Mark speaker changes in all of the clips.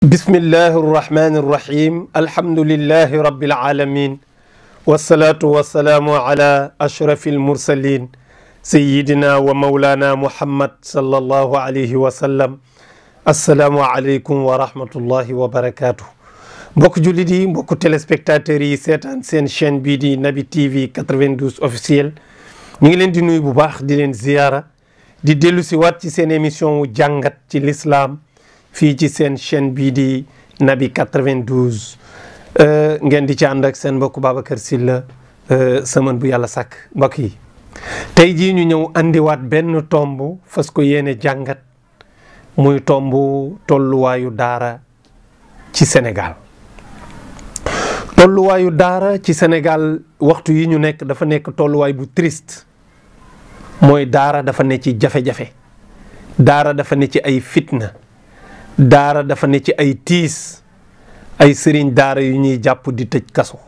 Speaker 1: bismillahi irrahmani irrahim alhamdulilahi rabbil alamin wasalaatu wasalaamu ala ashrafi almursalin sayidina wa maulana muhammad sallallahu alayhi wa sallam assalaamu aleykum wa rahmatullahi wa barakatuh mbokk jullit yi mbokk téléspectateurs yi seetaan seen chaîne bii di Naby TV 92 officiel ñu ngi leen di nuyu bu baax di leen ziyaara di dellu si waat ci seen émission wu jàngat ci l'islam fii ci seen chaîne bii di Naby 92 ngeen di ci ànd ak seen mbokk Babacar Sylla semaine bu yàlla sàkk mbokk yi tey jii ñu ñëw andiwaat benn tomb fas ko yéene jàngat muy tomb tolluwaayu daara ci Sénégal. tolluwaayu daara ci Sénégal waxtu yi ñu nekk dafa nekk tolluwaay bu triste mooy daara dafa ne ci jafe-jafe daara dafa ne ci ay fitna daara dafa ne ci ay tiis ay sëriñ daara yu ñuy jàpp di tëj kaso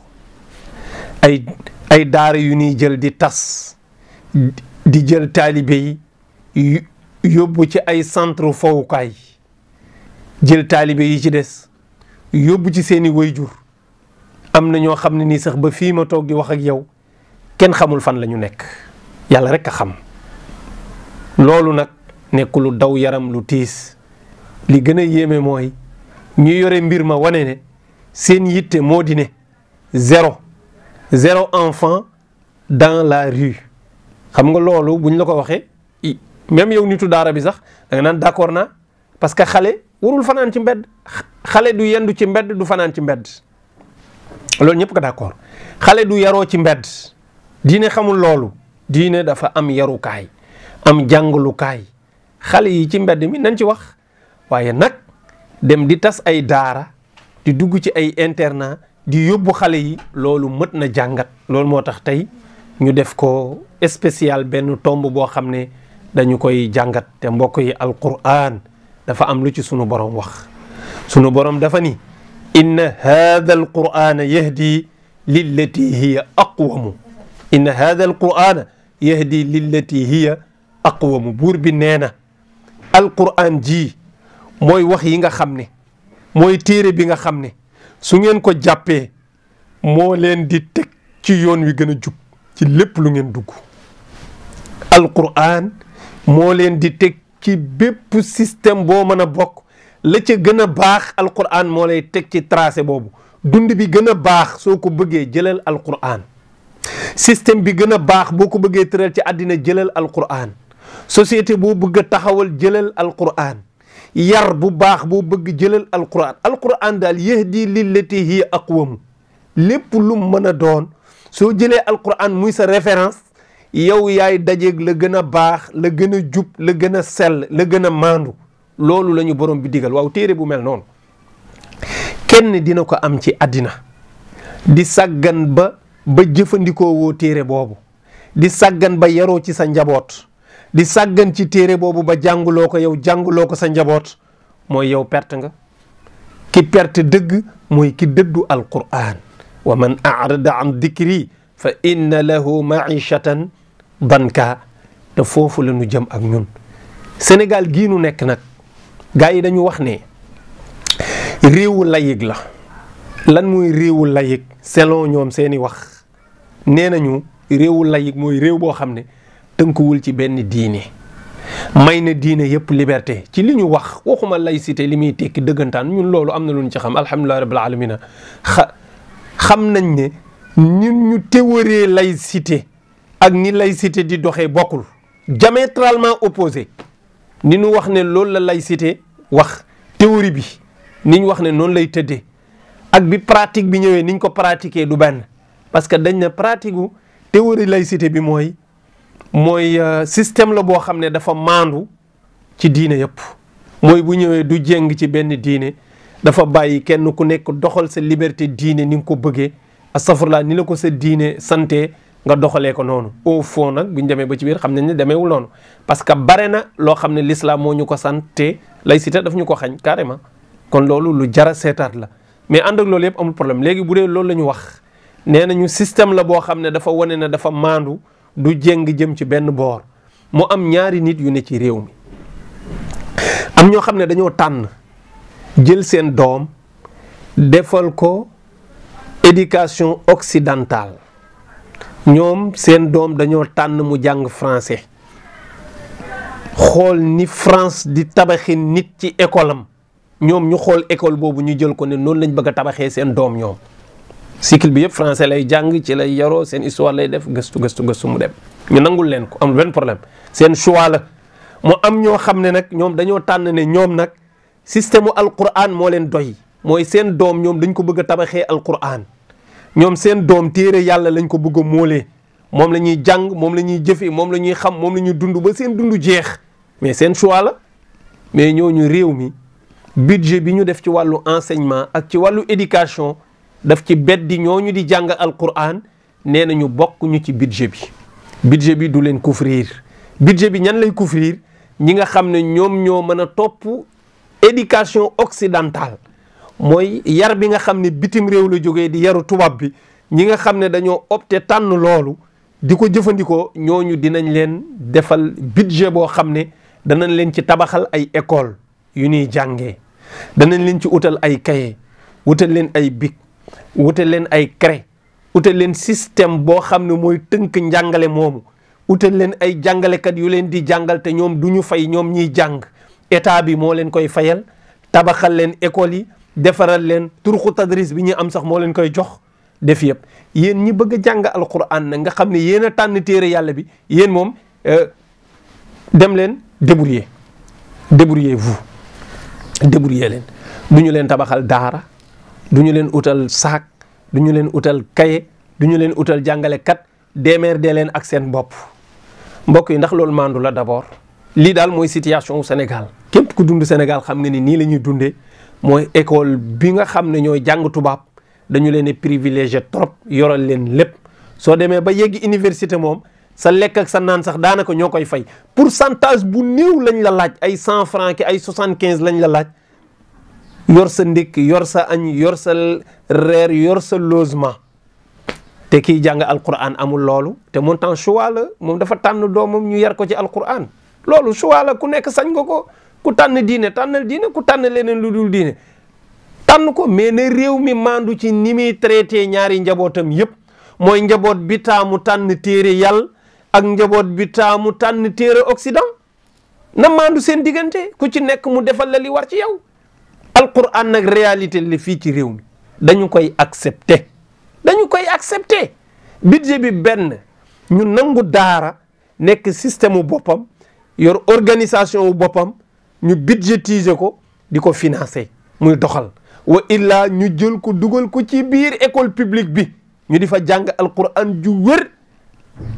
Speaker 1: ay daara yu ñuy jël di tas di jël taalibe yi yóbbu ci ay centre fowukaay jël taalibe yi ci des yóbbu ci seeni wayjur am na ñoo xam ne nii sax ba fii ma toog di wax ak yow kenn xamul fan la ñu nekk yàlla rek a xam loolu nag nekk lu daw yaram lu tiis li gën a yéeme mooy ñu yore mbir ma wane ne seen yitte moo di ne zéro enfant dans la rue xam nga loolu buñ la ko waxee même yow nitu daara bi sax da nga naan d'accord naa parce que xale warul fanaan ci mbedd xale du yendu ci mbedd du fanaan ci mbedd loolu ñëpp ko d'accord xale du yaroo ci mbedd diine xamul loolu diine dafa am yarukaay am jàngalukaay xale yi ci mbedd mi nañ ci wax waaye nag dem di tas ay daara di dugg ci ay internat di yóbbu xale yi loolu mët na jàngat loolu moo tax tey ñu def ko spécial benn tomb boo xam ne dañu koy jàngat te mbokk yi alquran dafa am lu ci sunu borom wax sunu borom dafa ni inna hadha alqur'ana yahdi lillati hiya aqwamu inna hadha alqur'ana yahdi lillati hiya aqwamu buur bi nee na alqur'an ji mooy wax yi nga xam ne mooy téere bi nga xam ne su ngeen ko jàppee moo leen di teg ci yoon wi gën a jub ci lépp lu ngeen dugg alquran moo leen di teg ci bépp système boo mën a bokk la ca gën a baax alquran moo lay teg ci tracé boobu dund bi gën a baax soo ko bëggee jëlal alquran système bi gën a baax boo ko bëggee tëral ci àddina jëlal alquran société boo bëgg a taxawal jëlal alquran yar bu baax boo bëgg jëlal alquran daal yahdi lillati hiya aqwamu lépp lu mën a doon soo jëlee alquran muy sa référence yow yaay dajeeg la gën a baax la gën a jub la gën a sell la gën a maandu loolu la ñu borom bi digal waaw téere bu mel noonu kenn dina ko am ci àddina di sàggan ba jëfandikoo woo téere boobu di sàggan ba yaroo ci sa njaboot di sàggan ci téere boobu ba jànguloo ko yow jànguloo ko sa njaboot mooy yow perte nga ki perte dëgg mooy ki dëddu alquran wa man arada an dikri fa inna lahu maishatan danka te foofu la ñu jëm ak ñun Sénégal gii nu nekk nag gars yi dañu wax ne réewu layig la lan mooy réewu layig selon ñoom seeni wax nee nañu réewu layig mooy réew boo xam ne tënkuwul ci benn diine may na diine yëpp liberté ci li ñu wax waxuma laïcité li muy tekki dëggantaan ñun loolu am na lu ñu ci xam alhamdulilah rabbil alamina xam nañ ne ñun ñu théorie laïcité ak ni laïcité di doxee bokkul diamétralement opposé ni ñu wax ne loolu la laïcité wax théorie bi ni ñu wax ne noonu lay tëddee ak bi pratique bi ñëwee ni ñu ko pratiquer du benn parce que dañ ne pratique gu théorie laïcité bi mooy système la boo xam ne dafa maandu ci diine yëpp mooy bu ñëwee du jéng ci benn diine dafa bàyyi kenn ku nekk doxal sa liberté diine ni nga ko bëggee astafurlaa ni la ko sa diine santé nga doxalee ko noonu au fond nag bu ñu demee ba ci biir xam nañ ne demeewul noonu parce que bare na loo xam ne l'islam moo ñu ko santé laïcité daf ñu ko xañ carrément kon loolu lu jara seetaat la mais ànd ak loolu yëpp amul problème léegi bu dee loolu la ñu wax nee nañu système la boo xam ne dafa wane ne dafa maandu du jéng jëm ci benn boor mu am ñaari nit yu ne ci réew mi am ñoo xam ne dañoo tànn jël seen doom defal ko éducation occidentale. ñoom seen doom dañoo tànn mu jàng français, xool ni France di tabaxi nit ci école am, ñoom ñu xool école boobu ñu jël ko ne noonu lañ bëgg a tabaxee seen doom. ñoom cycle bi yëpp français lay jàng, ci lay yaroo, seen histoire lay def, gëstu mu dem. ñu nangul leen ko, amul benn problème, seen choix la. mu am ñoo xam ne nag ñoom dañoo tànn ne ñoom nag système u alquran moo leen doy, mooy seen doom ñoom dañ ko bëgg a tabaxee alquran. ñoom seen doom téere yàlla lañ ko bëgg a móolee, moom la ñuy jàng, moom la ñuy jëfee, moom la ñuy xam, moom la ñuy dund ba seen dund jeex. mais seen choix la. mais ñooñu réew mi budget bi ñu def ci wàllu enseignement ak ci wàllu éducation daf ci beddi ñooñu di jàng alquran. nee nañu bokkuñu ci budget bi. budget bi du leen couvrir. budget bi ñan lay couvrir? ñi nga xam ne ñoom ñoo mën a topp éducation occidentale, mooy yar bi nga xam ne bitim réew la jógee di yaru tubaab bi. ñi nga xam ne dañoo opté tànn loolu di ko jëfandikoo, ñooñu dinañ leen defal budget boo xam ne danañ leen ci tabaxal ay école yu ñuy jàngee, danañ leen ci utal ay cahier, wutal leen ay bic, wutal leen ay craie, utal leen système boo xam ne mooy tënk njàngale moomu, utal leen ay jàngalekat yu leen di jàngal te ñoom du ñu fay, ñoom ñiy jàng état bi moo leen koy fayal, tabaxal leen école yi, defaral leen turxu tadris bi ñu am sax moo leen koy jox. def yëpp yéen ñi bëgg a jàng alquran nag nga xam ne yéen a tànn téere yàlla bi, yéen moom dem leen débrouillez-vous leen. du ñu leen tabaxal daara, du ñu leen utal saak, du ñu leen utal kaye, du ñu leen utal jàngalekat, démerdee leen ak seen bopp. mbokk yi ndax loolu maandu la d'abord? lii daal mooy situation wu Sénégal. képp ku dund Sénégal xam nga ni nii la ñuy dundee, mooy école bi nga xam ne ñooy jàng tubaab dañu leen a privilégié trop, yoral leen lépp. soo demee ba yeggi université moom sa lekk ak sa naan sax daanaka ñoo koy fay. pourcentage bu néew lañ la laaj, ay 100 francs ki ay 75 lañ la laaj. yor sa ndékki, yor sa añ, yor sa reer, yor sa logement. te kiy jàng alquran amul loolu, te montant choix la, moom dafa tànn doomam ñu yar ko ci alquran. loolu choix la, ku nekk sañ nga ko. ku tànn diine tànnal diine, ku tànn leneen lu dul diine tànn ko. mais ne réew mi maandu ci ni muy traité ñaari njabootam yépp, mooy njaboot bi taamu tànn téere yàlla ak njaboot bi taamu tànn téere occident. na maandu seen diggante, ku ci nekk mu defal la li war ci yow. alquran nag réalité li fii ci réew mi dañu koy accepter. budget bi benn, ñu nangu daara nekk système wu boppam, yor organisation wu boppam, ñu budgétiser ko di ko financer muy doxal. wa illa ñu jël ko dugal ko ci biir école publique bi, ñu di fa jàng alquran ju wër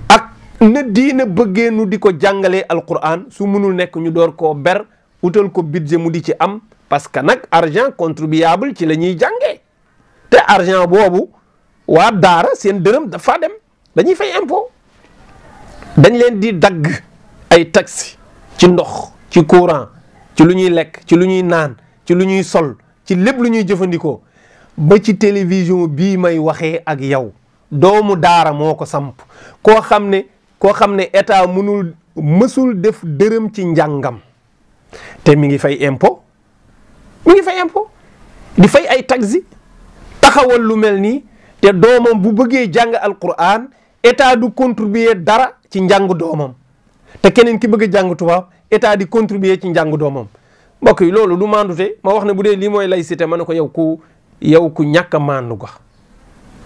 Speaker 1: ak na diina bëggee nu di ko jàngalee alquran. su mënul nekk ñu door koo ber utal ko budget mu di ci am, parce que nag argent contribuable ci la ñuy jàngee, te argent boobu waa daara seen dërëm dafa dem, dañuy fay impôt. dañ leen di dagg ay taxes ci ndox, ci courant, ci lu ñuy lekk, ci lu ñuy naan, ci lu ñuy sol, ci lépp lu ñuy jëfandikoo. ba ci télévision bii may waxee ak yow, doomu daara moo ko samp. koo xam ne état mësul def dërëm ci njàngam, te mi ngi fay impôt, di fay ay taxes, taxawal lu mel nii. te doomam bu bëggee jàng alquran, état du contribuer dara ci njàng doomam, te keneen ki bëgg a jàng tubaab, état di contribuer ci njàng doomam. mbokk yi loolu du maandute. ma wax ne bu dee lii mooy laïcité, ma ne ko yow ku ñàkk a maandu ga.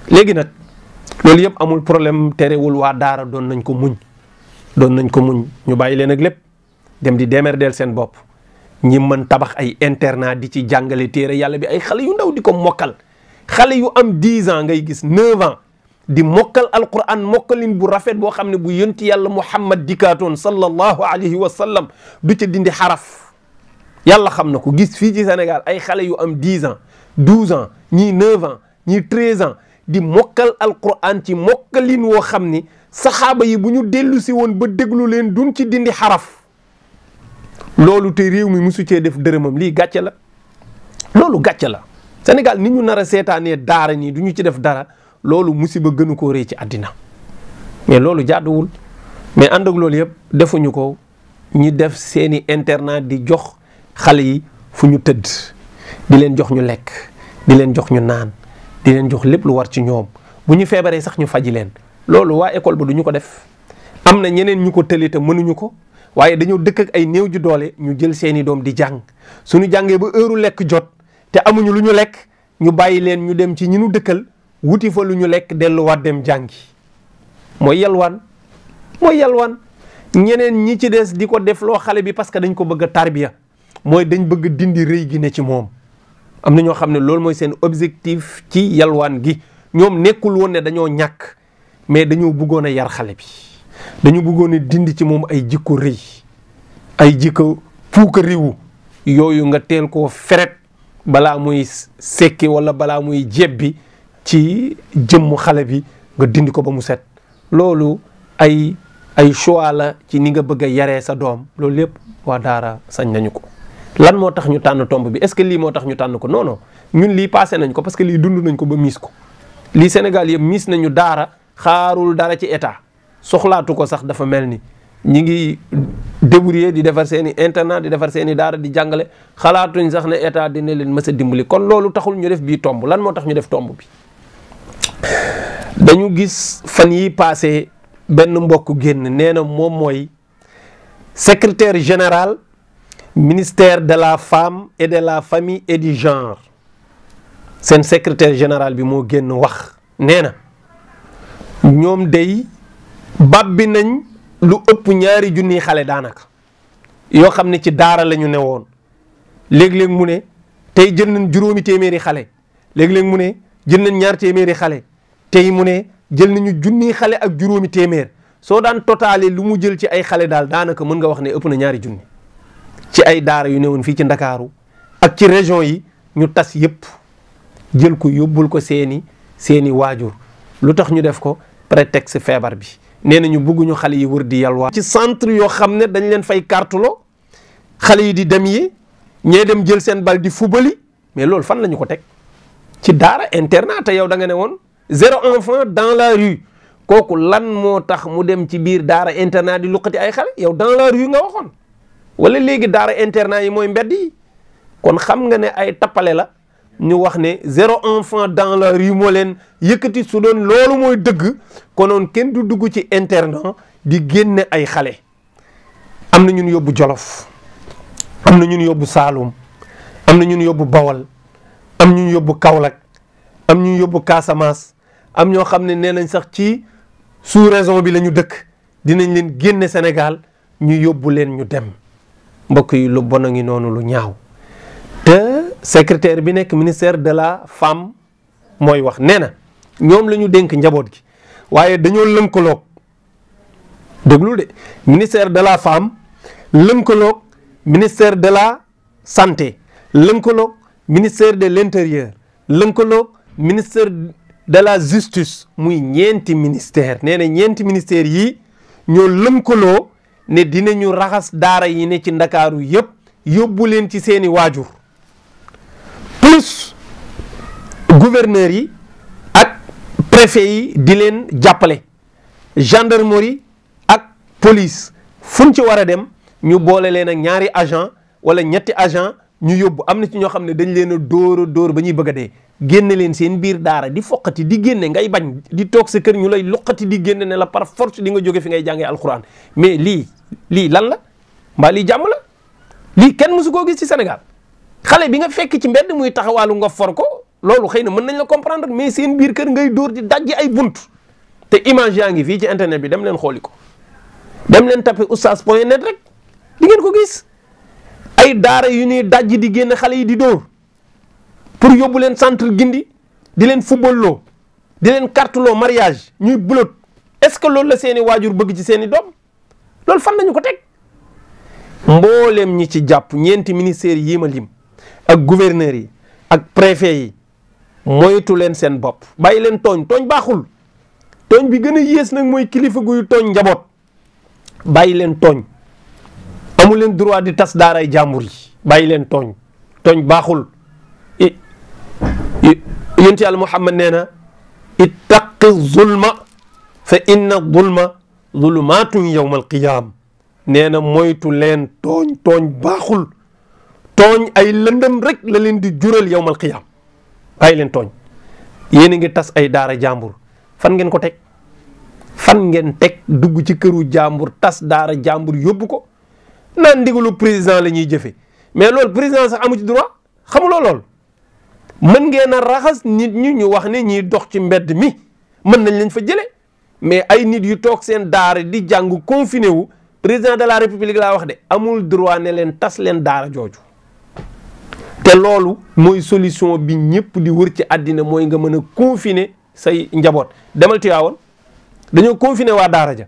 Speaker 1: léegi nag loolu yëpp amul problème, terewul waa daara doon nañ ko muñ, ñu bàyyi leen ak lépp, dem di démerdeel seen bopp. ñi mën tabax ay internat di ci jàngale téere yàlla bi, ay xale yu ndaw di ko mokkal. xale yu am 10 ans ngay gis 9 ans di mokkal alquran mokkalin bu rafet boo xam ne bu yonti yàlla Muhammad dikkaatoon sallallahu alayhi wa sallam du ca dindi xaraf. yàlla xam na ko. gis fii ci Sénégal ay xale yu am 10 ans 12 ans ñii 9 ans ñii 13 ans di mokkal alquran ci mokkalin woo xam ni saxaaba yi bu ñu dellu si woon ba déglu leen duñ ci dindi xaraf. loolu te réew mi musu cee def dërëmam. lii gàcce la, loolu gàcce la. Sénégal ni ñu nar a seetaanee daara nii du ñu ci def dara, loolu musiba gënu koo rëy ci àddina. mais loolu jaaduwul. mais ànd ak loolu yëpp defuñu ko. ñi def seeni internat di jox xale yi fu ñu tëdd, di leen jox ñu lekk, di leen jox ñu naan, di leen jox lépp lu war ci ñoom. bu ñu feebaree sax ñu faji leen. loolu waa école ba du ñu ko def. am na ñeneen ñu ko tëli te mënuñu ko, waaye dañoo dëkk ak ay néew ju doole ñu jël seeni doom di jàng. suñu jàngee ba heure lekk jot te amuñu lu ñu lekk, ñu bàyyi leen ñu dem ci ñi ñu dëkkal wuti fa lu ñu lekk delluwaat dem jàngi. mooy yalwaan. ñeneen ñi ci des di ko def loo xale bi parce que dañ ko bëgg a tarbiya, mooy dañ bëgg dindi rëy gi ne ci moom. am na ñoo xam ne loolu mooy seen objectif ci yalwaan gi. ñoom nekkul woon ne dañoo ñàkk, mais dañoo bëggoon a yar xale bi, dañu bëggoon a dindi ci moom ay jikko rëy, ay jikko puuka riwu yooyu nga teel koo feret balaa muy sekki wala balaa muy jebbi ci jëmmu xale bi, nga dindi ko ba mu set. loolu ay choix la ci ni nga bëgg a yaree sa doom. loolu lépp waa daara sañ nañu ko. lan moo tax ñu tànn tomb bi? est-ce que lii moo tax ñu tànn ko? non non, ñun lii passé nañ ko parce que lii dund nañ ko ba miis ko. lii Sénégal yëpp miis nañu daara, xaarul dara ci état, soxlaatu ko sax. dafa mel ni ñi ngi débrouiller di defar seeni internat, di defar seeni daara, di jàngale, xalaatuñ sax ne état dina leen mës a dimbali. kon loolu taxul ñu def bii tomb. lan moo tax ñu def tomb bi? dañu gis fan yi passé benn mbokk génn nee na moom mooy secrétaire général ministère de la femme et de la famille et du genre. seen secrétaire général bi moo génn wax nee na ñoom day bàbbi nañ lu ëpp 2 junniy xale daanaka yoo xam ne ci daara la ñu ne woon. léeg-léeg mu ne tey jël nañ 5 téeméeri xale, léeg-léeg mu ne jël nañ 2 téeméeri xale, tey mu ne jël nañu 1 xale ak 5 téeméer. soo daan totalee lu mu jël ci ay xale daal daanaka mën nga wax ne ëpp na 2 junni ci ay daara yu ne woon fii ci Ndakaaru ak ci région yi. ñu tas yëpp jël ko yóbbul ko seeni waajur. lu tax ñu def ko? prétexte feebar bi. nee nañu bëgguñu xale yi wër di yalwaa ci centre yoo xam ne dañ leen fay kartulo, xale yi di dem yi ñee dem jël seen bal di fubali. mais loolu fan la ñu ko teg? ci daara internat. te yow da nga ne woon 0 enfant dans la rue. kooku lan moo tax mu dem ci biir daara internat di luqati ay xale? yow dans la rue nga waxoon. wala léegi daara internat yi mooy mbedd yi. kon xam nga ne ay tappale la ñu wax ne 0 enfant dans la rue moo leen yëkkati. su doon loolu mooy dëgg konoon kenn du dugg ci internat di génne ay xale. am na ñun yóbbu Jolof, am na ñun yóbbu Saalum, am na ñun yóbbu Bawol, am ñun yóbbu Kaolack, am ñun yóbbu Casamance, am ñoo xam ne nee nañ sax ci sous-région bi la ñu dëkk. dinañ leen génne Sénégal ñu yóbbu leen ñu dem. mbokk yi lu bon a ngi noonu, lu ñaaw. te secrétaire bi nekk ministère de la femme mooy wax nee na ñoom la ñu dénk njaboot gi, waaye dañoo lënkaloog, déglul de, ministère de la femme lënkaloog ministère de la santé, lënkaloog ministère de l'intérieur, lënkaloog ministère de la justice. muy ñeenti ministère. nee na ñeenti ministère yi ñoo lënkaloo ne dinañu raxas daara yi ne ci Ndakaaru yëpp yóbbu leen ci seeni waajur, plus gouverneur yi ak préfet yi di leen jàppale, gendarmerie ak police fuñ ci war a dem ñu boole leen ak 2 agent wala 3 agent ñu yóbbu. am na ci ñoo xam ne dañ leen a dóor ba ñuy bëgg a dee, génne leen seen biir daara di foqati di génne, ngay bañ di toog sa kër ñu lay luqati di génne ne la par force di nga jóge fi ngay jàngee alxuraan. mais lii lan la? mbaa lii jàmm la? lii kenn mësu koo gis ci Sénégal. xale bi nga fekk ci mbedd muy taxawaalu nga for ko, loolu xëy na mën nañ la comprendre, mais seen biir kër ngay dóor di dajji ay bunt. te image yaa ngi fii ci internet bi, dem leen xooli ko, dem leen tapé oustaz.net rek di ngeen ko gis. ay daara yu ñuy dajji di génn xale yi di dóor pour yóbbu leen centre Gindi, di leen footballoo, di leen carteloo mariage ñuy bulot. est-ce que loolu la seeni waajur bëgg ci seeni doom? loolu fan nañu ko teg? mboolem ñi ci jàpp, ñeenti ministères yi ma lim ak gouverneurs yi ak préfet yi, moytu leen seen bopp, bàyyi leen tooñ. tooñ baaxul. tooñ bi gën a yées nag mooy kilifa guy tooñ njaboot. bàyyi leen tooñ. amu leen droit di tas daaray jàmbur yi. bàyyi leen tooñ. tooñ baaxul. yonent Yàlla Muhammad nee na ittaqi zulma fa inna zulma zulumaatun yawma alqiyaama. nee na moytu leen tooñ. tooñ baaxul. tooñ ay lëndëm rek la leen di jural yawmal qiyaam. bàyyi leen tooñ. yéen a ngi tas ay daara jàmbur fan ngeen ko teg fan ngeen teg dugg ci këru jàmbur tas daara jàmbur yóbbu ko naan ndigalu président la ñuy jëfe mais loolu président sax amu ci droit xamuloo lool. mën ngeen a raxas nit ñi ñu wax ne ñiy dox ci mbedd mi mën nañ lañ fa jële mais ay nit yu toog seen daara di jàng confiné wu président de la république laa wax de amul droit ne leen tas leen daara jooju. te loolu mooy solution bi ñëpp di wër ci àddina mooy nga mën a confiner say njaboot. demal Tiwaawan dañoo confiner waa daara ja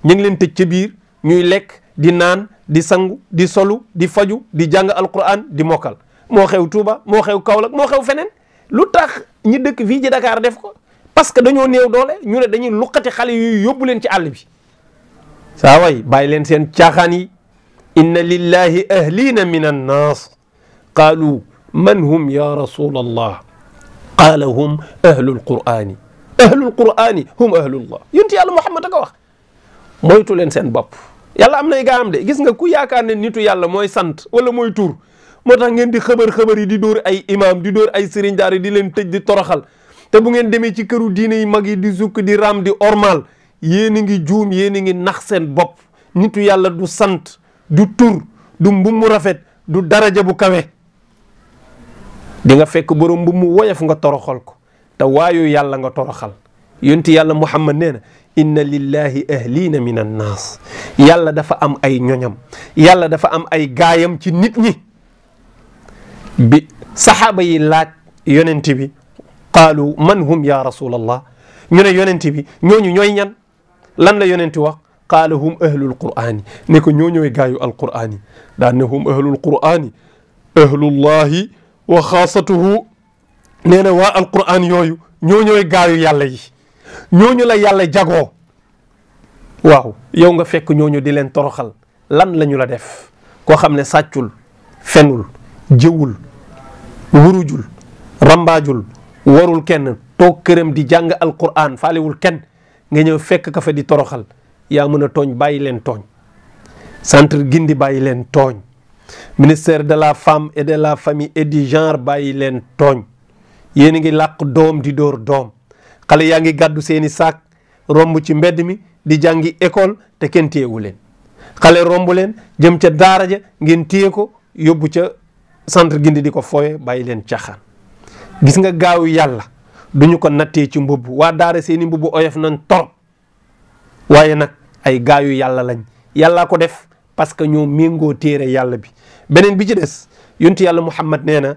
Speaker 1: ñu ngi leen tëj ca biir ñuy lekk di naan di sangu di solu di faju di jàng alquran di mokkal. moo xew Touba moo xew Kaolack moo xew feneen lu tax ñi dëkk fii ci Dakar def ko parce que dañoo néew doole ñu ne dañuy luqati xale yu yóbbu leen ci àll bi. saa way bàyyi leen seen caaxaan yi. inna lillahi ahlina min annaas qaalu man hum ya rasul allah qaala hum ahlul qur'ani hum ahlullah yonent yàlla Muhammad a ko wax. moytu leen seen bopp yàlla am nay gaam de gis nga ku yaakaar ne nitu yàlla mooy sant wala mooy tur moo tax ngeen di xëbar yi di dóor ay imam di dóor ay sëriñ daara di leen tëj di toroxal te bu ngeen demee ci këru diine yi mag yi di sukk di raam di ormal yéen a ngi juum yéen a ngi nax seen bopp. nitu yàlla du sant du tur du mbum mu rafet du daraja bu kawe. di nga fekk borom mbum mu woyof nga toroxal ko te waayu yàlla nga toroxal. yonent yàlla Muhammad nee na inna lillahi ahlina min annaas yàlla dafa am ay ñoñam yàlla dafa am ay gaayam ci nit ñi. bi saxaaba yi laaj yonent bi qaalu man hum ya rasulallah ñu ne yonent bi ñooñu ñooy ñan lan la yonent wax qaala hum ahlul qur'ani ne ko ñoo ñooy gaayu alqur'ani daan ne hum ahlul qur'ani ahlullahi wa xaasatuhu nee na waa alqur'an yooyu ñoo ñooy gaayu yàlla yi ñooñu la yàlla jagoo. waaw yow nga fekk ñooñu di leen toroxal lan la ñu la def koo xam ne sàccul fenul jëwul wurujul rambaajul warul kenn toog këram di jàng alquran faalewul kenn nga ñëw fekk ka fa di toroxal yaa mën a tooñ bàyyi leen tooñ. centre Gindi bàyyi leen tooñ ministère de la femme et de la famille et du genre bàyyi leen tooñ. yéen a ngi làq doom di dóor doom xale yaa ngi gàddu seeni saak romb ci mbedd mi di jàngi école te kenn téyewu leen xale romb leen jëm ca daara ja ngeen téye ko yóbbu ca centre Gindi di ko fooye bàyyi leen caaxaan. gis nga gaawu yàlla duñu ko nattee ci mbubb waa daara seeni mbubb oyof nañ torop waaye nag ay gaayu yàlla lañ yàllaa ko def parce que ñoo méngoo téere yàlla bi. beneen bi ci des yontu yàlla Muhammad nee na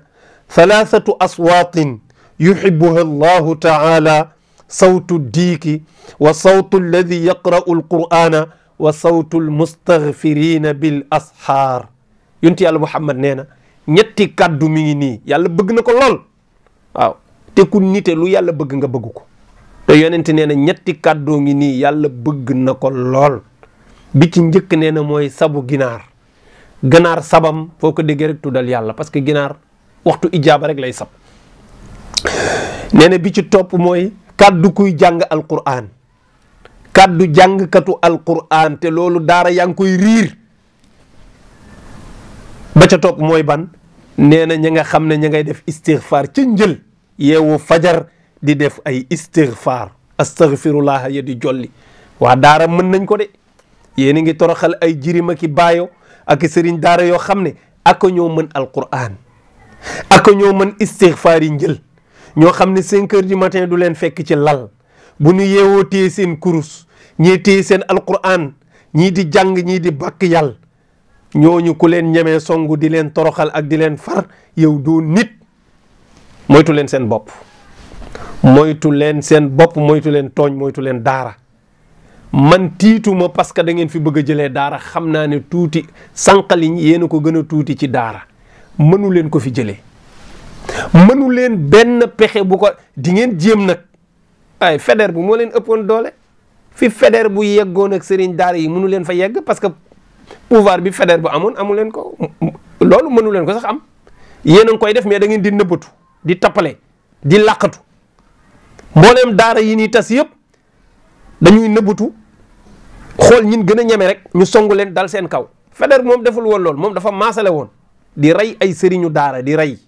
Speaker 1: thalathatu aswaatin yuhibbuha allahu taala sawtu diiki wa sawtu alladi yaqra'u alqur'ana wa sawtu almustaghfirina bil ashaar. yontu yàlla Muhammad nee na ñetti kàddu mi ngi nii yàlla bëgg na ko lool waaw te ku nite lu yàlla bëgg nga bëgg ko te yonent nee na ñetti kàddoo ngi nii yàlla bëgg na ko lool. bi ci njëkk nee na mooy sabu ginaar ganaar sabam foo ko déggee rek tuddal yàlla parce que ginaar waxtu ijaaba rek lay sab. nee na bi ci topp mooy kàddu kuy jàng alquran kàddu jàngkatu alquran te loolu daara yaa ngi koy riir. ba ca topp mooy ban nee na ña nga xam ne ña ngay def istighfar ca njël yeewu fajar di def ay istighfar astaghfirullah ya di jolli. waa daara mën nañ ko de yéen a ngi toroxal ay jirima ki baayo ak sëriñ daara yoo xam ne ak ñoo mën alquran ak ñoo mën istighfar yi njël ñoo xam ne 5 heures du matin du leen fekk ci lal bu ñu yeewoo téye seen kurus ñii téye seen alquran ñii di jàng ñii di bàkk yàlla. ñooñu ku leen ñemee songu di leen toroxal ak di leen far yow doo nit. moytu leen seen bopp moytu leen seen bopp moytu leen tooñ moytu leen daara. man tiituma parce que da ngeen fi bëgg a jëlee daara xam naa ne tuuti sànqaliñ yéen a ko gën a tuuti ci daara mënu leen ko fi jëlee mënu leen benn pexe bu ko di ngeen jéem nag ay Faidherbe bu moo leen ëppoon doole fi Faidherbe bu yeggoon ak sëriñ daara yi mënu leen fa yegg parce que pouvoir bi Faidherbe bu amoon amu leen ko loolu mënu leen ko sax am yéen a ngi koy def mais da ngeen di nëbbatu di tappale di làqatu mbooleem daara yi nii tas yëpp dañuy nëbbatu xool ñin gën a ñeme rek ñu songu leen dal seen kaw. Faidherbe moom deful woon loolu moom dafa maasale woon di rey ay sëriñu daara di rey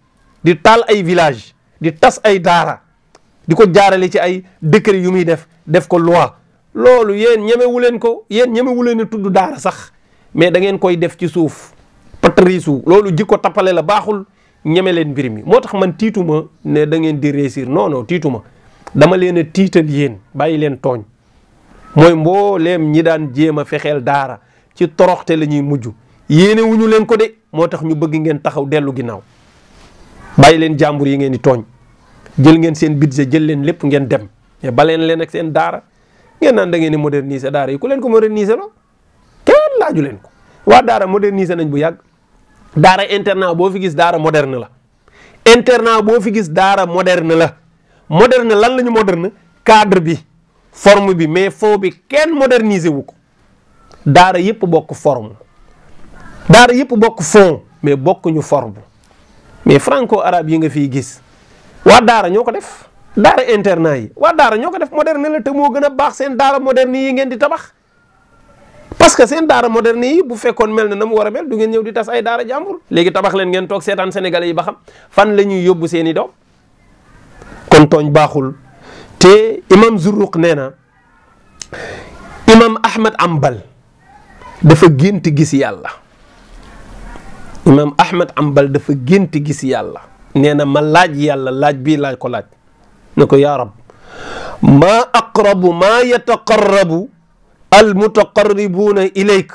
Speaker 1: di taal ay village di tas ay daara di ko jaarale ci ay décret yu muy def ko loi loolu yéen ñemewu leen ko yéen ñemewu leen a tudd daara sax mais da ngeen koy def ci suuf patrisu loolu jikko tappale la baaxul ñeme leen mbir mi moo tax man tiituma ne da ngeen di réussir non non tiituma dama leen a tiital yéen bàyyi leen tooñ mooy mbooleem ñi daan jéem a fexeel daara ci toroxte la ñuy mujj yéene wuñu leen ko de moo tax ñu bëgg ngeen taxaw dellu ginnaaw bàyyi leen jàmbur yi ngeen di tooñ jël ngeen seen budget jël leen lépp ngeen dem mais baleen leen ak seen daara ngeen naan da ngeen di moderniser daara yi ku leen ko moderniser lo kenn laaju leen ko waa daara moderniser nañ bu yàgg daara internat boo fi gis daara moderne la internat boo fi gis daara moderne la moderne lan la ñu moderne cadre bi forme bi mais fond bi kenn moderniser wu ko daara yëpp bokk forme daara yëpp bokk fond mais bokkuñu forme mais franco arabe yi nga fiy gis waa daara ñoo ko def daara internat yi waa daara ñoo ko def moderne la te moo gën a baax seen daara moderne yi ngeen di tabax parce que seen daara moderne yi bu fekkoon mel na mu war a mel du ngeen ñëw di tas ay daara jàmbur léegi tabax leen ngeen toog seetaan sénégalais yi ba xam fan la ñuy yóbbu seeni doom kon tooñ baaxul te imam Zurruq nee na imam Ahmad Ambal dafa gént gis yàlla imam Ahmad Ambal dafa gént gis yàlla nee na ma laaj yàlla laaj bii laaj ko laaj ne ko yaa rab maa aqrabu maa yataqarrabu almutaqarribuuna ilayk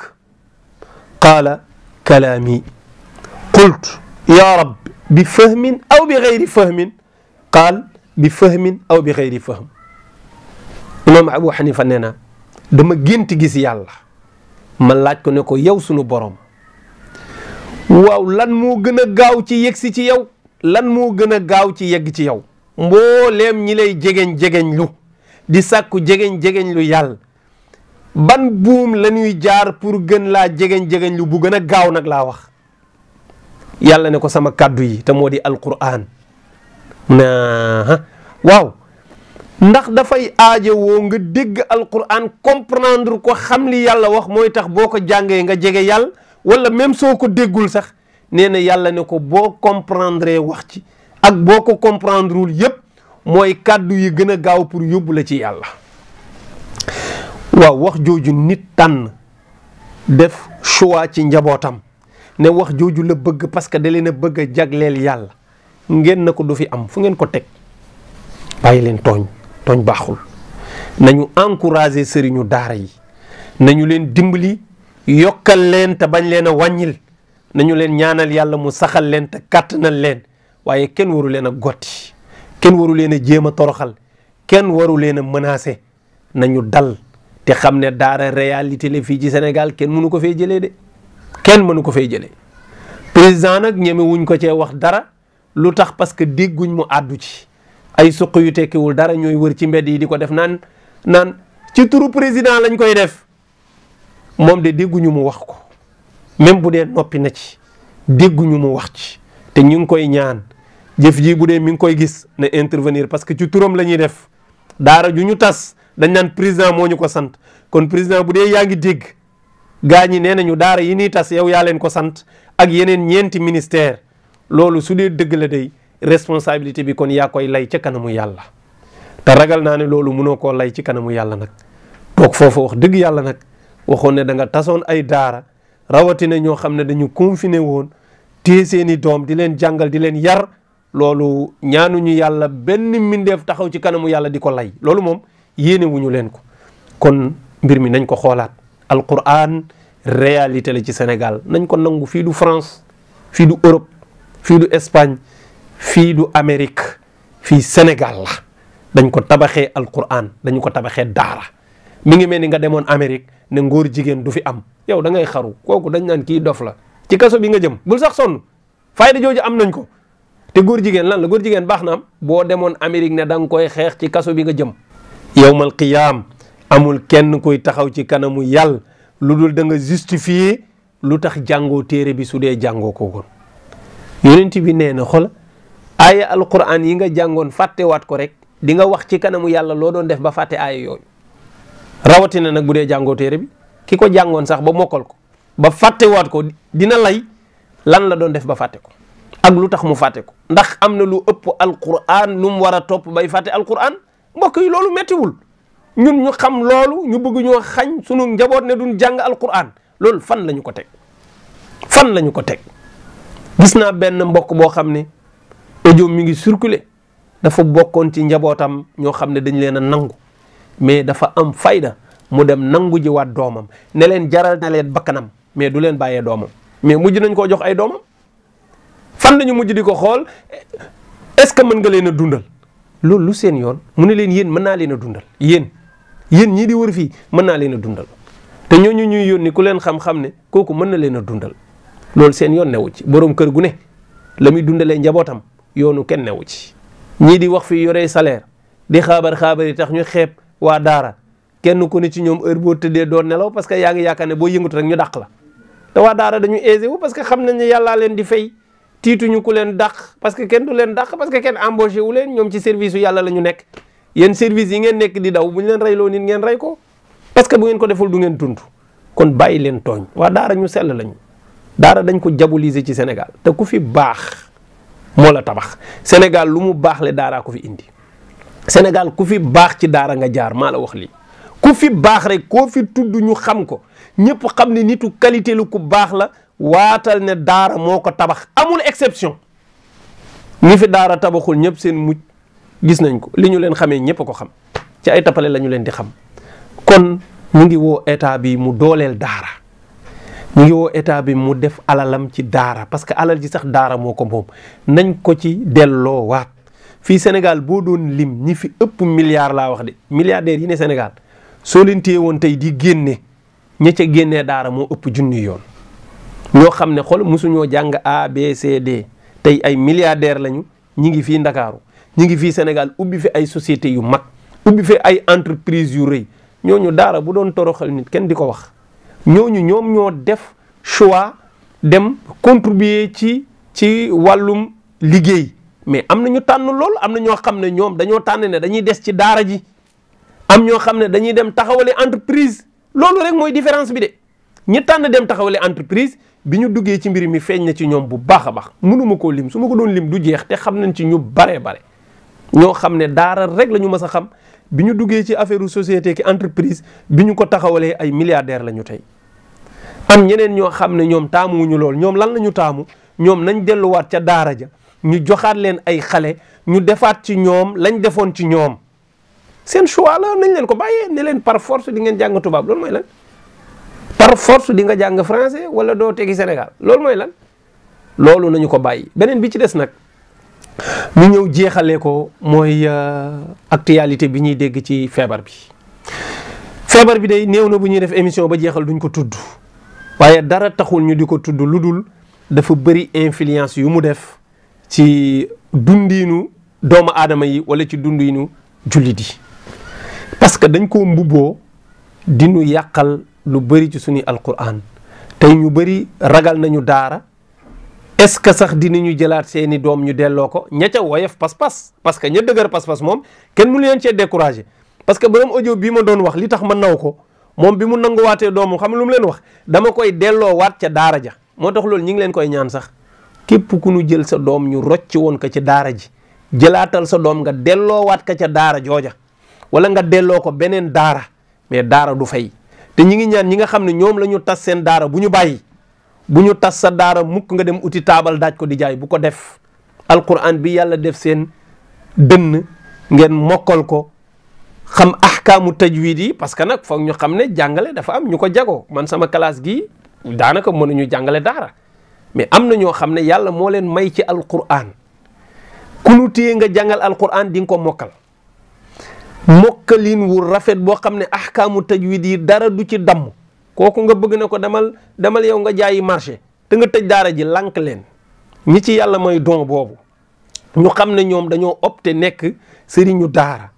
Speaker 1: qaala kalaami qultu yaa rab bi fahmin aw bi gayri fahmin qaal bi fahmin aw bi gayri fahm imam Abu Hanifa nee na dama gént gis yàlla ma laaj ko ne ko yow sunu borom waaw lan moo gën a gaaw ci yegg si ci yow lan moo gën a gaaw ci yegg ci yow mbooleem ñi lay jegeñ lu di sàkku jegeñ lu yàlla ban buum la ñuy jaar pour gën laa jegeñ lu bu gën a gaaw nag laa wax yàlla ne ko sama kàddu yi te moo di alquran waaw ndax dafay aajowoo nga dégg alquran comprendre ko xam li yàlla wax mooy tax boo ko jàngee nga jege yàlla wala même soo ko déggul sax nee na yàlla ne ko boo comprendre wax ci ak boo ko comprendrewul yépp mooy kàddu yi gën a gaaw pour yóbbu la ci yàlla waaw wax jooju nit tànn def choix ci njabootam ne wax jooju la bëgg parce que da leen a bëgg a jagleel yàlla ngeen na ko du fi am fu ngeen ko teg bàyyi leen tooñ baaxul nañu encourager sëriñu daara yi nañu leen dimbali yokkal leen te bañ leen a wàññil nañu leen ñaanal yàlla mu saxal leen te kàttanal leen waaye kenn waru leen a gotti kenn waru leen a jéem a toroxal kenn waru leen a menacer nañu dal te xam ne daara réalité la fii ci Sénégal kenn mënu ko fee jëlee de kenn mënu ko fee jëlee président nag ñeme wuñ ko cee wax dara lu tax parce que dégguñ mu àddu ci ay suq yu tekkiwul dara ñooy wër ci mbedd yi di ko def naan ci turu président lañ koy def moom de dégguñu mu wax ko même bu dee noppi na ci dégguñu mu wax ci te ñu ngi koy ñaan jëf ji bu dee mi ngi koy gis na intervenir parce que ci turam la ñuy def daara ju ñu tas dañ naan président moo ñu ko sant kon président bu dee yaa ngi dégg gaa ñi nee nañu daara yi nii tas yow yaa leen ko sant ak yeneen ñeenti ministère loolu su dee dëgg la day responsabilité bi kon yaa koy lay ca kanamu yàlla te ragal naa ne loolu mënoo koo lay ci kanamu yàlla nag toog foofu wax dëgg yàlla nag waxoon ne da nga tasoon ay daara rawatina ñoo xam ne dañu confiné woon téye seeni doom di leen jàngal di leen yar loolu ñaanuñu yàlla benn mbindeef taxaw ci kanamu yàlla di ko lay loolu moom yéene wuñu leen ko kon mbir mi nañ ko xoolaat alquran réalité la ci Sénégal nañ ko nangu fii du France fii du Europe fii du Espagne fii du Amérique fii Sénégal la dañ ko tabaxee alquran dañu ko tabaxee daara mi ngi mel ni nga demoon Amérique ne ngóor jigéen du fi am yow da ngay xaru kooku dañ naan kii dof la ci kaso bi nga jëm bul sax sonn fayda jooju am nañ ko te góor jigéen lan la góor jigéen baax na am boo demoon Amérique ne da nga koy xeex ci kaso bi nga jëm yawmal qiyaam amul kenn koy taxaw ci kanamu yàlla lu dul da nga justifier lu tax jàngoo téere bi su dee jàngoo ko woon yonent bi nee na xol aaya alquran yi nga jàngoon fàttewaat ko rek di nga wax ci kanamu yàlla loo doon def ba fàtte aaya yooyu rawatina nag bu dee jàngoo téere bi ki ko jàngoon sax ba mokkal ko ba fàttewaat ko dina lay lan la doon def ba fàtte ko ak lu tax mu fàtte ko ndax am na lu ëpp alquran lu mu war a topp bay fàtte alquran mbokk yi loolu méttiwul ñun ñu xam loolu ñu bëgg ñoo xañ sunu njaboot ne duñ jàng alquran loolu fan lañu ko teg fan lañu ko teg. gis naa benn mbokk boo xam ne audio mi ngi circulé dafa bokkoon ci njabootam ñoo xam ne dañ leen a nangu mais dafa am fayda mu dem nangu ji waat doomam ne leen jaral na leen bakkanam mais du leen bàyyee doomam mais mujj nañ koo jox ay doomam fan lañu mujj di ko xool est-ce que mën nga leen a dundal loolu lu seen yoon mu ne leen yéen mën naa leen a dundal yéen ñii di wër fii mën naa leen a dundal te ñooñu ñuy yónni ku leen xam-xam ne kooku mën na leen a dundal loolu seen yoon newu ci boroom kër gu ne la muy dundalee njabootam yoonu kenn newu ci ñii di wax fii yoree salaire di xaabar yi tax ñu xeeb waa daara kenn ku ne ci ñoom heure boo tëddee doon nelaw parce que yaa ngi yaakaar ne boo yëngatu rek ñu dàq la te waa daara dañu aisé wu parce que xam nañ ne yàllaa leen di fay tiituñu ku leen dàq parce que kenn du leen dàq parce que kenn embauché wu leen ñoom ci service yu yàlla la ñu nekk yéen service yi ngeen nekk di daw bu ñu leen reyloo nit ngeen rey ko parce que bu ngeen ko deful du ngeen dund kon bàyyi leen tooñ waa daara ñu sell lañu daara dañ ko diaboliser ci Sénégal te ku fi baax moo la tabax Sénégal lu mu baax le daaraa ko fi indi Sénégal ku fi baax ci daara nga jaar maa la wax lii ku fi baax rek koo fi tudd ñu xam ko ñëpp xam ne nitu qualité lu ku baax la waatal ne daara moo ko tabax amul exception ñi fi daara tabaxul ñëpp seen mujj gis nañ ko li ñu leen xamee ñëpp a ko xam ci ay tappale la ñu leen di xam kon ñu ngi woo état bi mu dooleel daara ñu ngi woo état bi mu def alalam ci daara parce que alal ji sax daara moo ko moom nañ ko ci delloo waat fii Sénégal boo doon lim ñi fi ëpp milliard laa wax de milliardaires yi ne Sénégal soo leen téye woon tey di génne ña ca génnee daara moo ëpp junni yoon ñoo xam ne xool mosuñoo jàng A B C D tey ay milliardaires lañu ñi ngi fii Ndakaaru ñi ngi fii Sénégal ubbi fi ay sociétés yu mag ubbi fi ay entreprises yu rëy ñooñu daara bu doon toroxal nit kenn di ko wax ñooñu ñoom ñoo def choix dem contribuer ci wàllum liggéey mais am na ñu tànn lool am na ñoo xam ne ñoom dañoo tànn ne dañuy des ci daara ji am ñoo xam ne dañuy dem taxawale entreprise loolu rek mooy différence bi de ñi tànn dem taxawale entreprise bi ñu duggee ci mbir mi feeñ na ci ñoom bu baax a baax mënuma koo lim su ma ko doon lim du jeex te xam nañ ci ñu bare ñoo xam ne daara rek la ñu mës a xam bi ñu duggee ci affaire société ki entreprise bi ñu ko taxawalee ay milliardaires la ñu tey am ñeneen ñoo xam ne ñoom taamuwuñu lool ñoom lan la ñu taamu ñoom nañ delluwaat ca daara ja ñu joxaat leen ay xale ñu defaat ci ñoom lañ defoon ci ñoom seen choix la nañ leen ko bàyyee ne leen par force di ngeen jàng tubaab loolu mooy lan par force di nga jàng français wala doo tegi Sénégal loolu mooy lan loolu nañu ko bàyyi beneen bi ci des nag ñu ñëw jeexalee ko mooy actualité bi ñuy dégg ci feebar bi day néew na bu ñuy def émission ba jeexal duñ ko tudd waaye dara taxul ñu di ko tudd lu dul dafa bëri influence yu mu def ci dundiinu doomu aadama yi wala ci dundiinu jullit yi parce que dañ koo mbubboo di ñu yàqal lu bëri ci suñuy alquran tey ñu bëri ragal nañu daara est-ce que sax dinañu jëlaat seeni doom ñu delloo ko ña ca woyof pas-pas parce que ña dëgër pas-pas moom kenn mënu leen cee découragé parce que borom audio bii ma doon wax li tax ma naw ko moom bi mu nanguwaatee doomu xam lu mu leen wax dama koy delloo waat ca daara ja moo tax loolu ñi ngi leen koy ñaan sax képp ku ñu jël sa doom ñu rocc woon ko ci daara ji jëlaatal sa doom nga delloo waat ka ca daara jooja wala nga delloo ko beneen daara mais daara du fay te ñi ngi ñaan ñi nga xam ne ñoom la ñu tas seen daara bu ñu bàyyi bu ñu tas sa daara mukk nga dem uti taabal daaj ko di jaay bu ko def alquran bi yàlla def seen dënn ngeen mokkal ko xam ahkaamu tajwid yi parce que nag foog ñu xam ne jàngale dafa am ñu ko jagoo man sama classe gi daanaka mënuñu jàngale daara mais am na ñoo xam ne yàlla moo leen may ci alquran ku nu téye nga jàngal alquran di nga ko mokkal mokkalin wu rafet boo xam ne ahkaamu tajwid yi dara du ci damm kooku nga bëgg na ko demal yow nga jaayi marché te nga tëj daara ji lànk leen ñi ci yàlla mooy don boobu ñu xam ne ñoom dañoo opté nekk sëriñu daara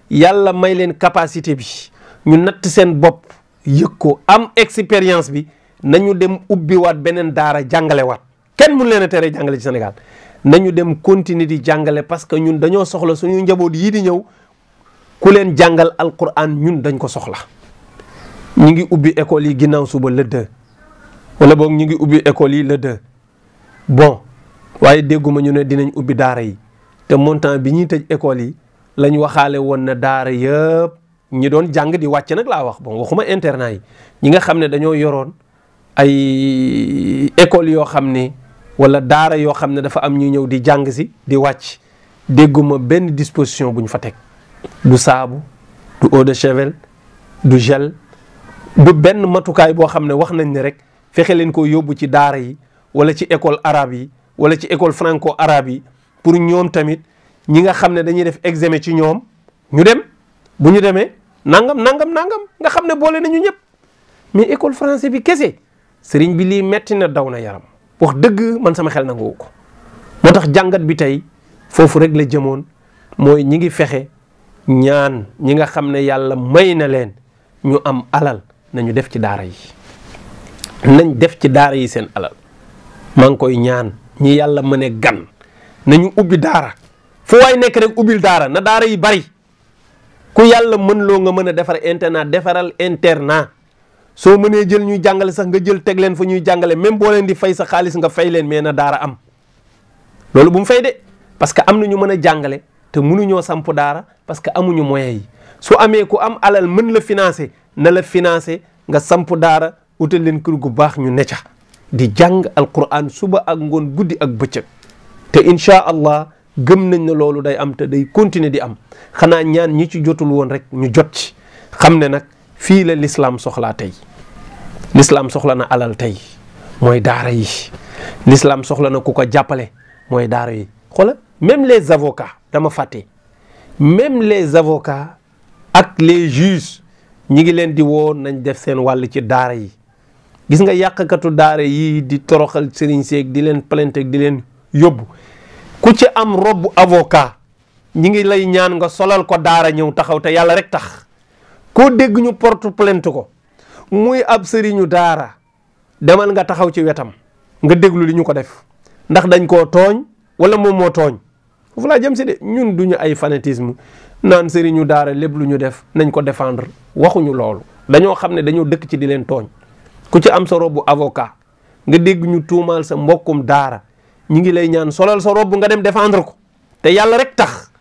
Speaker 1: yàlla may leen capacité bi ñu natt seen bopp yëg ko am expérience bi nañu dem ubbiwaat beneen daara jàngalewaat kenn mun leen a tere jàngale ci Sénégal nañu dem continuer di jàngale parce que ñun dañoo soxla suñu njaboot yii di ñëw ku leen jàngal alquran ñun dañ ko soxla ñu ngi ubbi école yi ginnaaw suba le 2 wala boog ñu ngi ubbi école yi le 2 bon waaye dégguma ñu ne dinañ ubbi daara yi te montant bi ñuy tëj école yi lañ waxaale woon na daara yëpp ñi doon jàng di wàcc nag laa wax bon waxuma internat yi ñi nga xam ne dañoo yoroon ay école yoo xam ne wala daara yoo xam ne dafa am ñu ñëw di jàng si di wàcc dégguma benn disposition bu ñu fa teg du saabu du eau de javel du gel du benn matukaay boo xam ne wax nañ ne rek fexe leen ko yóbbu ci daara yi wala ci école arabe yi wala ci école franco arabe yi pour ñoom tamit ñi nga xam ne dañuy def examen ci ñoom ñu dem bu ñu demee nangam nga xam ne boole nañu ñëpp mais école français bi kese sëriñ bi lii metti na daw na yaram wax dëgg man sama xel nanguwu ko moo tax jàngat bi tey foofu rek la jëmoon mooy ñi ngi fexe ñaan ñi nga xam ne yàlla may na leen ñu am alal nañu def ci daara yi nañ def ci daara yi seen alal maa ngi koy ñaan ñi yàlla mën a gan nañu ubbi daara fu waay nekk rek ubbil daara na daara yi bari ku yàlla mën loo nga mën a defar internat defaral internat soo mënee jël ñuy jàngale sax nga jël teg leen fa ñuy jàngale même boo leen di fay sa xaalis nga fay leen mais na daara am loolu bu mu fay de parce que am na ñu mën a jàngale te mënuñoo samp daara parce que amuñu moyens yi su amee ku am alal mën la financer na la financer nga samp daara utal leen kër gu baax ñu necca di jàng alquran suba ak ngoon guddi ak bëccëg te incha allah gëm nañ ne loolu day am te day continuer di am xanaa ñaan ñi ci jotul woon rek ñu jot ci xam ne nag fii la l'islam soxlaa tey l'islam soxla na alal tey mooy daara yi l'islam soxla na ku ko jàppale mooy daara yi xoola même les avocats dama fàtte même les avocats ak les juges ñi ngi leen di woo nañ def seen wàll ci daara yi gis nga yàqkatu daara yi di toroxal sëriñ seeg di leen plainte di leen yóbbu ku ci am robbu avocat ñi ngi lay ñaan nga solal ko daara ñëw taxaw te yàlla rek tax koo dégg ñu porte plainte ko muy ab sëriñu daara demal nga taxaw ci wetam nga déglu li ñu ko def ndax dañ koo tooñ wala moom moo tooñ foofu laa jëm si de ñun duñu ay fanatisme naan sëriñu daara lépp lu ñu def nañ ko défendre waxuñu loolu dañoo xam ne dañoo dëkk ci di leen tooñ ku ci am sa robbu avocat nga dégg ñu tuumaal sa mbokkum daara ñi ngi lay ñaan solal sa robbu nga dem défendre ko te yàlla rek tax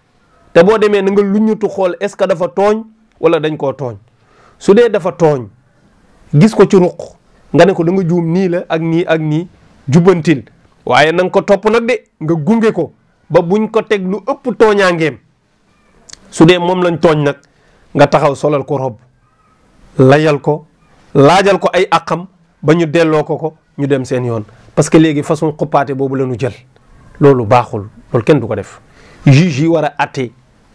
Speaker 1: te boo demee na nga luññutu xool est-ce que dafa tooñ wala dañ koo tooñ su dee dafa tooñ gis ko ci ruq nga ne ko da nga juum nii la ak nii ak nii jubbantil waaye na nga ko topp nag de nga gunge ko ba buñ ko teg lu ëpp tooñaangeem su dee moom lañ tooñ nag nga taxaw solal ko robb layal ko laajal ko ay àqam ba ñu delloo ko ñu dem seen yoon parce que léegi façon xuppaate boobu la ñu jël loolu baaxul loolu kenn du ko def juge yi war a atte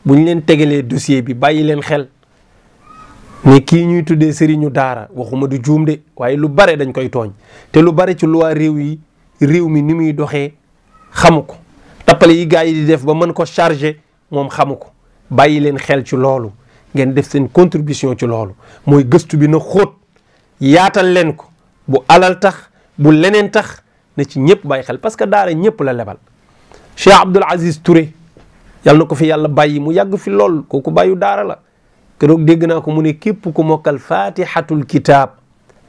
Speaker 1: bu ñu leen tegalee dossier bi bàyyi leen xel ne kii ñuy tuddee sëriñu daara waxuma du juum de waaye lu bare dañ koy tooñ te lu bare ci loi réew mi ni muy doxee xamu ko tappale yi gars yi di def ba mën ko charger moom xamu ko bàyyi leen xel ci loolu ngeen def seen contribution ci loolu mooy gëstu bi na xóot yaatal leen ko bu alal tax bu leneen tax na ci ñëpp bàyyi xel parce que daara ñëpp la lebal Cheikh Abdoul Aziz Touré yàlla na ko fi yàlla bàyyi mu yàgg fi lool kooku bàyyu daara la keroog dégg naa ko mu ne képp ku mokkal fatihatul kitab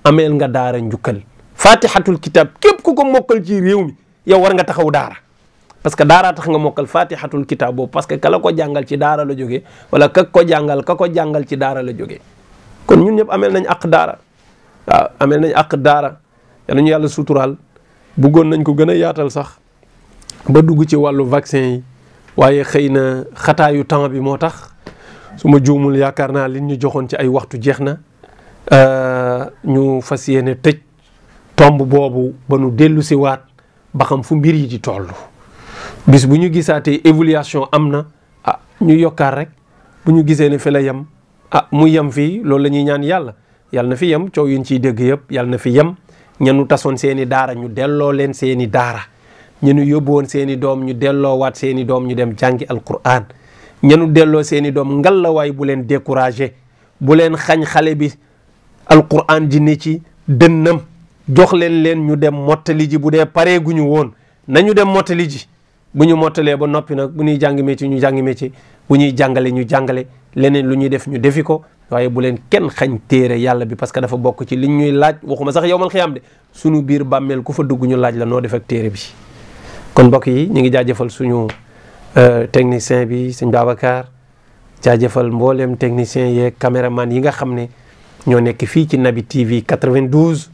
Speaker 1: ameel nga daara njukkal fatihatul kitab képp ku ko mokkal ci réew mi yow war nga taxaw daara parce que daara tax nga mokkal fatihatul kitab boobu parce que kala ko jàngal ci daara la jógee wala ka ko jàngal ci daara la jógee kon ñun ñëpp ameel nañ àq daara waaw ameel nañ àq daara yal nañu yàlla suturaal bëggoon nañ ko gën a yaatal sax ba dugg ci wàllu vaccin yi waaye xëy na xataayu temps bi moo tax su ma juumul yaakaar naa li ñu joxoon ci ay waxtu jeex na ñu fas yéene tëj tomb boobu ba nu dellu si waat ba xam fu mbir yi di toll bis bu ñu gisaatee évaluation am na ñu yokkaat rek bu ñu gisee ne fi la yem mu yem fii loolu la ñuy ñaan yàlla na fi yem coow yi ñu ciy dégg yëpp yàlla na fi yem ñenu tasoon seeni daara ñu delloo leen seeni daara ñenu yóbbu woon seeni doom ñu delloo waat seeni doom ñu dem jàngi alquran ñenu delloo seeni doom ngalawaay bu leen découragé bu leen xañ xale bi alquran ji ne ci dënnam jox leen ñu dem mottali ji bu dee paree guñu woon nañu dem mottali ji bu ñu mottalee ba noppi nag bu ñuy jàng métier ñu jàng métier bu ñuy jàngale ñu jàngale leneen lu ñuy def ñu defi ko waaye bu leen kenn xañ téere yàlla bi parce que dafa bokk ci liñ ñuy laaj waxuma sax yowmal xiyaam de sunu biir bàmmeel ku fa dugg ñu laaj la noo def ak téere bi kon mbokk yi ñu ngi jaajëfal suñu technicien bi sëñ Babacar jaajëfal mboolem technicien yeeg caméraman yi nga xam ne ñoo nekk fii ci Naby TV 92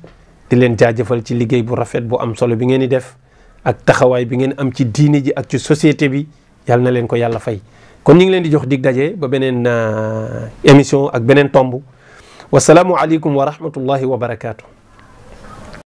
Speaker 1: di leen jaajëfal ci liggéey bu rafet bu am solo bi ngeen di def ak taxawaay bi ngeen am ci diine ji ak ci société bi yàlla na leen ko yàlla fay. kon ñu ngi leen di jox dig daje ba beneen émission ak beneen tomb wasalaamu aleykum wa rahmatullahi wa barakaatu.